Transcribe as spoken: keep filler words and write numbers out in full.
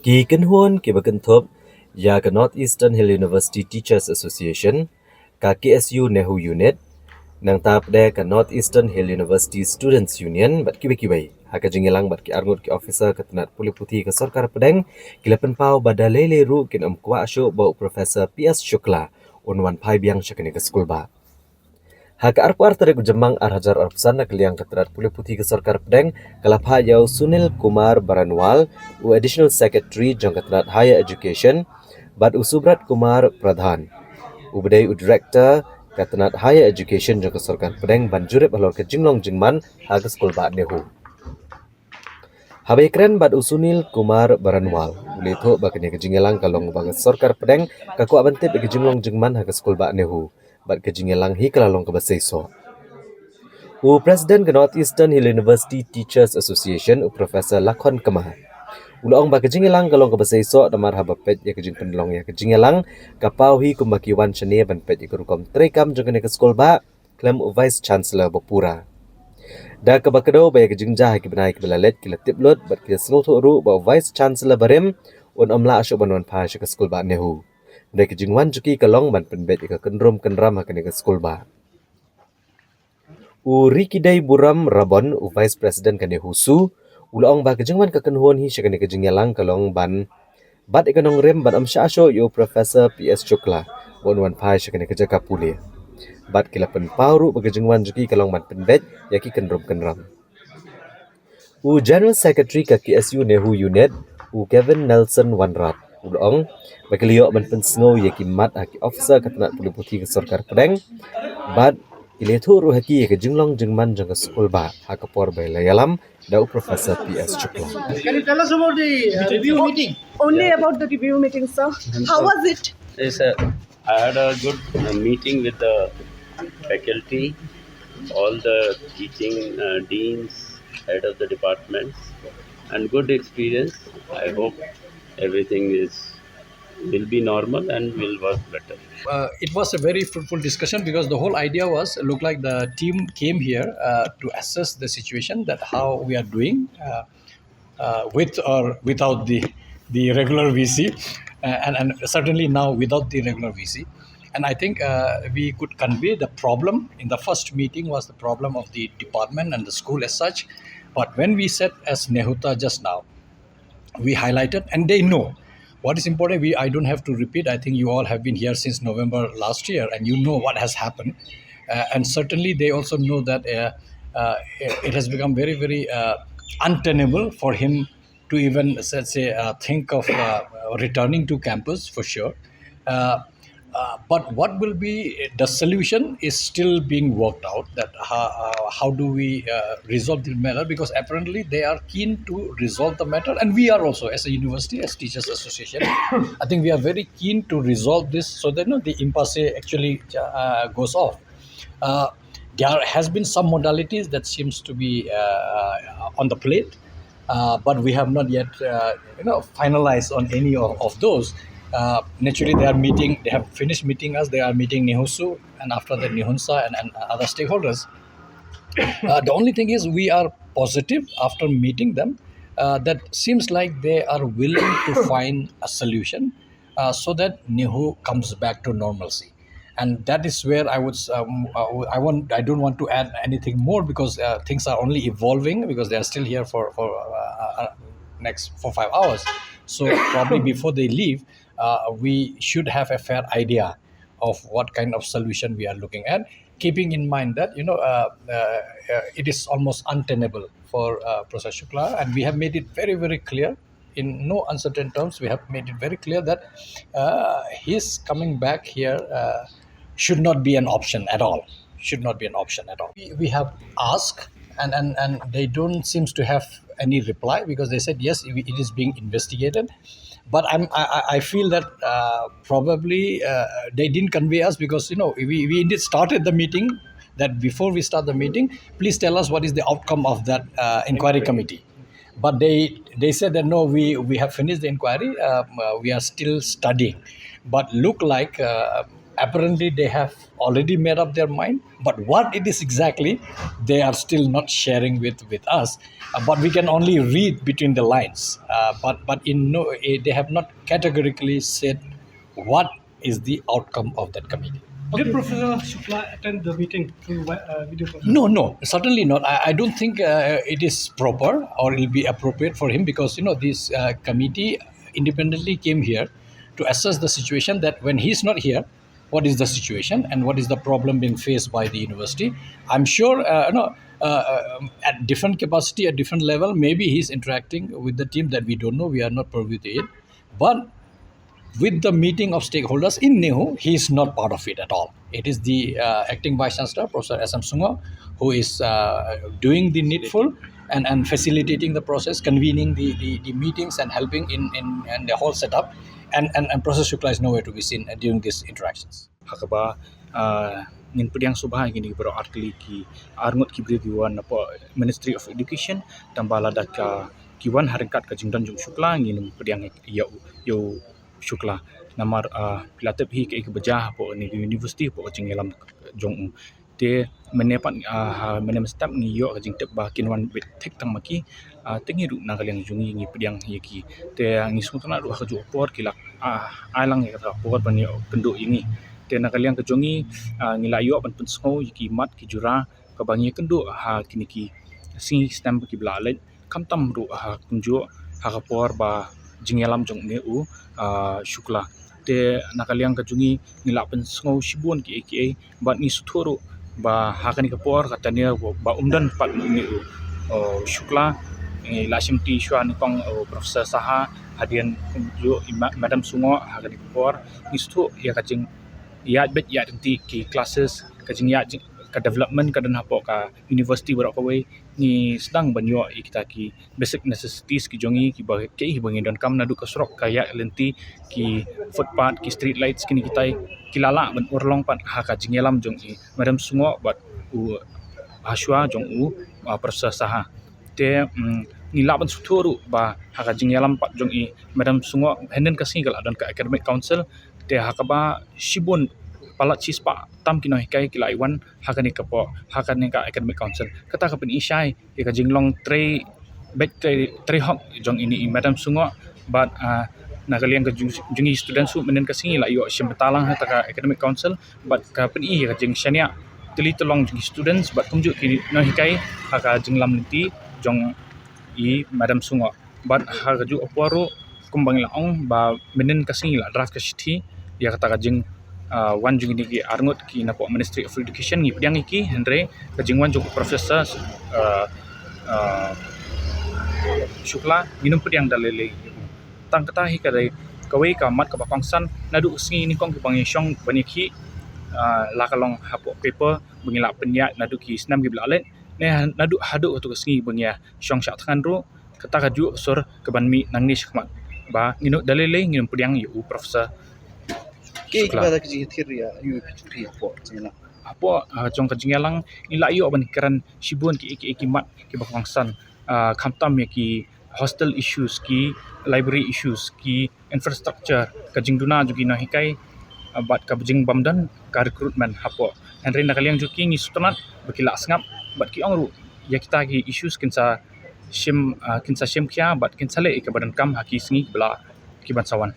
Ki kynhun kiba kynthup ïa ka North Eastern Hill University Teachers Association, ka K S U NEHU Unit, nangta pat ka North Eastern Hill University Students Union bad kiwei kiwei, ha ka jingïalang bad ki arngut ki officer ka tnat pule puthi ka sorkar pdeng, ki la pynpaw ba da lei lei ruh kin ym kwah shuh ba u Professor P S Shukla un wan phai biang sha kane ka skulbah. Ha ka arphew ar tarik u Jymmang ar hajar arphew san, na ka liang ka tnat pule puthi ka sorkar pdeng ka la phah ïa u Sunil Kumar Baranwal, u Additional Secretary jong ka tnat Higher Education, bad u Subrat Kumar Pradhan, uba dei u Director ka tnat Higher Education jong ka sorkar pdeng, ban jurip halor ka jinglong jingman ha ka skulbah NEHU. Haba ïakren bad u Sunil Kumar Baranwal, u la ïathuh ba kane ka jingïalang ka long ba ka sorkar pdeng ka kwah ban tip ïa ka jinglong jingman ha ka skulbah NEHU, bad ka jingïalang hi ka la long kaba seisoh. U President ka North Eastern Hill University Teachers Association, u Professor Lakhon Kma, u la ong ba ka jingïalang ka long kaba seisoh namar haba peit ïa ka jingpynlong ïa ka jingïalang, ka paw hi kumba ki wan shane ban peit ïa ka rukom treikam jong kane ka skulbah khlem u Vice Chancellor ba pura. Da kaba kdew ba ïa ka jingjia ha ki bnai kiba la leit ki la tip lut bad ki la sngewthuh ruh ba u Vice Chancellor barim un ym lah shuh ban wan phai sha ka skulbah NEHU. Da ka jingwan jong ki ka long ban pynbeit ïa ka kynrum kynram ha kane ka skulbah. U Rikidei Buram Rabon, u Vice President ka NEHUSU, u la ong ba ka jingwan ka kynhun hi sha kane ka jingïalang ka long ban bat ïa ka nongrim ban ym shah shuh ïa u Professor P S Shukla ba un wan phai sha kane ka jaka pule. Bad ki la pynpaw ruh ba ka jingwan jong ki ka long ban pynbeit ïa ki kynrum kynram. U General Secretary ka K S U NEHU Unit, u Kevin Nelson Wanrap, u la ong ba ki la ïoh ban pynsngew ïa ki mat ha ki officer ka tnat pule puthi ka sorkar pdeng, bad ki la ïathuh ruh ha ki ïa ka jinglong jingman jong ka skulbah ha ka por ba la ïalam da u Professor P S Shukla. Can you tell us about the uh, review meeting? Only about the review meeting, sir. How was it? Yes, sir. I had a good uh, meeting with the faculty, all the teaching uh, deans, head of the departments, and good experience. I hope everything is will be normal and will work better. Uh, it was a very fruitful discussion because the whole idea was, look like the team came here uh, to assess the situation, that how we are doing uh, uh, with or without the the regular V C, uh, and, and certainly now without the regular V C. And I think uh, we could convey the problem in the first meeting was the problem of the department and the school as such. But when we said as NEHUTA just now, we highlighted, and they know what is important. We, I don't have to repeat. I think you all have been here since November last year, and you know what has happened. Uh, and certainly, they also know that uh, uh, it has become very, very uh, untenable for him to even, let's say, uh, think of uh, returning to campus for sure. Uh, uh, but what will be the solution is still being worked out, that how, uh, how do we uh, resolve the matter, because apparently they are keen to resolve the matter, and we are also, as a university, as Teachers Association, I think we are very keen to resolve this so that, you know, the impasse actually uh, goes off. Uh, there has been some modalities that seems to be uh, on the plate, uh, but we have not yet, uh, you know, finalized on any of, of those. Uh, naturally, they are meeting. They have finished meeting us. They are meeting NEHUSU, and after that, NEHUNSA and, and other stakeholders. Uh, the only thing is, we are positive after meeting them. Uh, that seems like they are willing to find a solution uh, so that NEHU comes back to normalcy. And that is where I would, um, uh, I want, I don't want to add anything more because uh, things are only evolving because they are still here for for uh, uh, next four five hours. So probably before they leave, uh, we should have a fair idea of what kind of solution we are looking at, keeping in mind that, you know, uh, uh, uh, it is almost untenable for uh, Professor Shukla, and we have made it very, very clear in no uncertain terms. We have made it very clear that uh, his coming back here uh, should not be an option at all. Should not be an option at all. We, we have asked, and, and, and they don't seem to have any reply because they said, yes, it is being investigated. But I'm, I, I- I feel that uh, probably uh, they didn't convey us because, you know, we, we indeed started the meeting, that before we start the meeting, please tell us what is the outcome of that uh, inquiry committee. But they they said that, no, we we have finished the inquiry. Um, uh, we are still studying. But look like uh, Apparently, they have already made up their mind, but what it is exactly, they are still not sharing with, with us. Uh, but we can only read between the lines. Uh, but, but in no, eh, they have not categorically said what is the outcome of that committee. Did Professor Shukla attend the meeting through vi-, uh, video conference? No, no, certainly not. I, I don't think, uh, it is proper or it will be appropriate for him, because, you know, this, uh, committee independently came here to assess the situation, that when he's not here, what is the situation and what is the problem being faced by the university. I'm sure, uh, you know, uh, um, at different capacity, at different level, maybe he's interacting with the team that we don't know, we are not privy to it. But with the meeting of stakeholders in NEHU, he is not part of it at all. It is the, uh, acting vice chancellor, Professor S M Sungok, who is, uh, doing the needful and, and facilitating the process, convening the, the, the meetings and helping in, in, in the whole setup. And, and, and Professor Shukla is nowhere to be seen, uh, during these interactions. Ha kaba, ah, ngin pdiang sngewbha ïa kine baroh artylli ki arngut ki briew ki wan napoh Ministry of Education, tangba lada ka ki wan ha ryngkat ka jingdon jong u Shukla, ngin pdiang ïa u, ïa u Shukla. Namar, ah, phi la tip hi kaei kaba jia hapoh kane ka university, hapoh ka jingïalam jong u. Te mynne pat, ah, ha mynne mynstep ngi ïoh ka jingtip ba kin wan beit thik tang ma ki, ah, te ngi ruh na ka liang jong ngi ngi pdiang ïa ki. Te ngi sngewtynnat ruh ha kajuh ka por ki la, ah, ai lang ïa kata ka por ban ïoh kynduh ïa ngi. Te na ka liang ka jong ngi, ah, ngi la ïoh ban pynsngew ïa ki mat ki jura kaba ngi kynduh ha kine ki sngi snem kiba la leit, khamtam ruh ha kumjuh ha ka por ba jingïalam jong une u, ah, Shukla. Te na ka liang ka jong ngi ngi la pynsngew shibun kiei kiei, bad ngi sngewthuh ruh ba ha kane ka por ka tenure ba um don pat une u, uh, Shukla, ngi la shimti shuwa nyngkong, uh, Professor Saha, hadien kumjuh i Ma-, Madam Sungok ha kane ka por. Ngi sngewthuh ïa ka jingïaid beit ïaid ryntih ki classes, ka jingïaid jing-, ka development ka don hapoh ka university baroh kawei. Ngi sdang ban ïoh ïa kita ki basic necessities ki jong ngi, kiba, kiei kiba ngi donkam, naduh ka surok ka ïaid lynti, ki footpath, ki street lights, kine kitai ki la lah ban urlong pat ha ka jingïalam jong i Madam Sungok bad u, ha shuwa jong u, ah, Professor Saha. Te, mm, ngi lah ban sngewthuh ruh ba ha ka jingïalam pat jong i Madam Sungok, hynnin ka sngi ka la don ka academic council, te ha kaba shibun, palat shispah tam ki nonghikai ki la ïa wan ha kane ka por, ha kane ka academic council. Kata ka pyni shai ïa ka jinglong trei beit, trei, trei hok jong ine i Madam Sungok bad, ah, na ka liang ka jong, jong ngi students ruh, mynnin ka sngi la ïoh shim bynta lang ha kata ka academic council bad ka pyni ïa ka jingshaniah tylli tyllong jong ngi students bad kumjuh ki nonghikai ha ka jinglam lynti jong i Madam Sungok. Bad ha kajuh ka por ruh, kumba ngi la ong ba mynnin ka sngi la draft ka shithi ïa kata ka jing, ah, wan jong kine ki arngut ki napoh Ministry of Education, ngi pdiang ïa ki, hynrei ka jingwan jong u Professor, ah, ah, Shukla ngin ym pdiang da lei lei. Tang kata hi ka dei kawei ka mat kaba kongsan, naduh ka sngi nyngkong kiba ngi shong ban ïakhih, ah, la ka long hapoh paper ba ngi la pynïaid naduh ki snem kiba la leit, ne naduh haduh kato ka sngi ba ngi ïa shong shah thngan ruh, kata kajuh ka sur kaban mih nangne shakhmat ba ngin ym da lei lei, ngin ym pdiang ïa u Professor Shukla. Kiei kiba da ka jingïathir ïa U P P hapoh jingïalang? Hapoh, ah, jong ka jingïalang ngi la ïoh ban kren shibun kiei kiei ki mat kiba kongsan, ah, khamtam ïa ki hostel issues, ki library issues, ki infrastructure, ka jingduna jong ki nonghikai, ah, bad ka jingbym don ka recruitment hapoh. Hynrei na ka liang jong ki ngi sngewtynnat ba ki la sngap bad ki ong ruh ïa kita ki issues kin sa shim, ah, kin sa shim khia bad kin sa leh ïa kaba donkam ha ki sngi kiba la, kiban sa wan.